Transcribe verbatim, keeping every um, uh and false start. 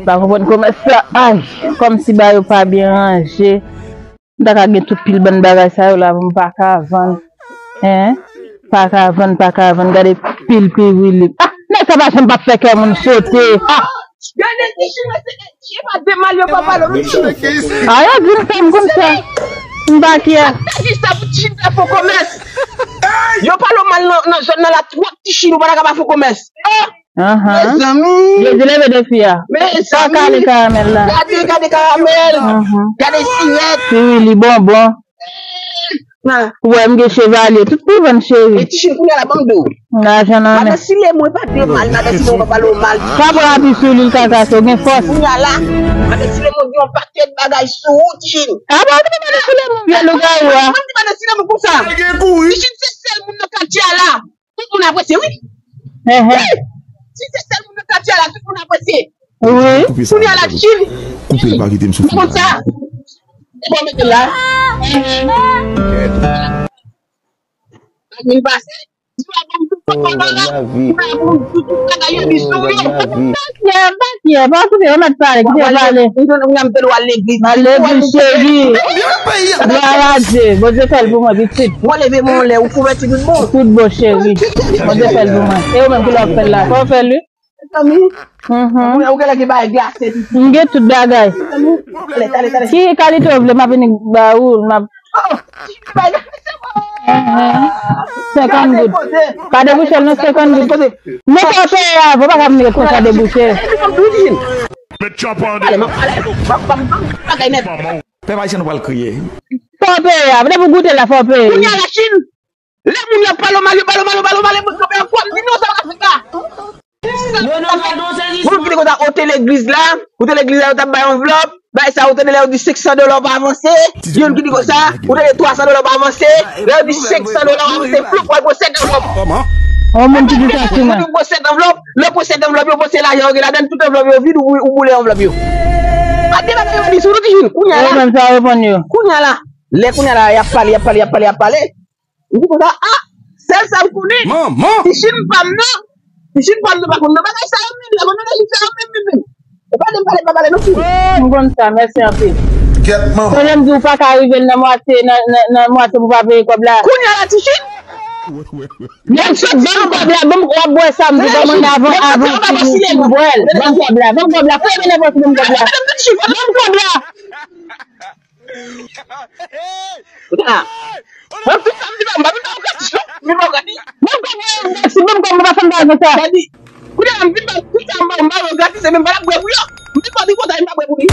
Pa konprann komès sa. Ay, kòmsi ba yo pa byen ranje. M ta ka gen tout pil bann bagay sa yo la pou m pa ka vann. Hein? Pa ka vann, pa ka vann. Gade pil piwili. Ah, nèg sa pa janm p ap fè kè moun sote. Ah! Gade ti chimè se e pa de mal yo pa pale nou ti. Ah, yo di m sa m konn sa. M pa kyè. Sa ki sa pou ti chimè fè fon komès. Yo pale w mal nan, nan zòn nan la twòp ti chimè ou pa ta ka pa fè fon komès. Ah! Ahan. Mezanmi. Jezi leve defi a. Mezanmi. Pa kale karamèl la. Gade, gade karamèl. Mhm. Gade sirèt. Piwili bonbon. Ou wè m gen chevalye. Tout pou vann cheri. E ti chimè kounye a la ban m di w. Lajan nan men. Madan Silemo pa de mal, madan Silemo pa pale w mal. Pa pran api sou li, l ka kase, w gen fòs. Kounye a la, madan Silemo gen yon pakèt bagay sou ou, ti chimè. Ah bon, ou te di madan Silemo vye lougawou a. Mwen di madan Silemo konsa. Ti chimè se sèl moun nan katye a la. Tout moun apresye, wi. Ehe. Wi. Si se sèl moun nan katye a la, tout moun apresye. Wi. Kounye a la, Chine. Koupe l, pa kite m soufri. Konn sa. E bon, mete la. Vin pase. Di w a bon, tout bagay, bagay, tout bagay yo di sou yo. Pa kyè, pa kyè, pa koupe, yo mèt pale, kite pale. Ou donn, ou mèt al legliz. Al legliz, cheri. Glwa a Dye. Bondye fè l pou mwen, pitit. Mwen leve mwen lè ou kouvèti tout bon. Tout bon, cheri. Bondye fè l pou mwen. E ou menm ki lè w ap fè l la? Fò w fè l, wi. Zanmi. Mhm. Ou gen lè ki bay glase, pitit. M gen tout bagay. Talè, talè, talè. Ki kalite w vle, m ap vini ba ou, m ap Mhm. Senkant goud. Pa debouche l non, senkant goud. Kote? Non, pa peye avan, pa ka vin ret konsa debouche. Met chop on them. Pèp ayisyen nou pral kriye. Fò peye avan, depi w goute la, fò peye. Kounye a la Chine, lè moun yo pale w mal, yo pale w mal, yo pale w mal, yo pale w mal, yo pale w mal, yo pale w mal, yo pale w mal. Moun ki di konsa, ou te legliz la, ou te legliz la, yo t ap bay anvlòp, bay sa, ou tande lè yo di senk san dola w pa avanse, youn ki di konsa, ou tande twa san dola w pa avanse, lè yo di senk san dola w avanse, floup, w al pran sèt anvlòp. Yon moun ki di sa sou mwen. Ou pran sèt anvlòp, lè w pran sèt anvlòp, yo panse lajan yo gen ladan l, tout anvlòp yo vid, ou, ou boule anvlòp yo. A de bagay yo di sou nou ti jèn, kounye a la. Yo menm sa yo reponn yo. Kounye a la, lè kounye a la, y ap pale, y ap pale, y ap pale, y ap pale. M di konsa, ah, sèl sa m konnen. Manman! Ti chèn pa m nan. Ti chèn pa m nan pa konn nan bagay sa yo menm, nan bagay sa yo menm, menm, menm. Ou pa de m pale, pa pale non fi. M konn sa, mèsi anpil. Kèt manman. Konnen m di w pa ka rive nan mwatye, nan, nan, nan mwatye pou pa peye kòb la. Kounye a la, ti chèn. Ban m kòb la, ban m, w ap bwè sa m di, ban m ann avan, avan fini pou m bwè l. Ban m kòb la, ban m kòb la, fè men nan pòch ban m kòb la. Ban m kòb la. Kounye a, mwen tout sa m di ba w, m pa vin ba w gratis non. M vin ba w gratis. Ban m kòb mwen, mèsi, ban m kòb mwen, pa fè m bagay konsa. Gade, kounye a, m vin ba w tout sa m ba w, m ba w gratis, e menm pa t ap bwè pou yo. M vin ba w di konsa, m pa bwè pou li.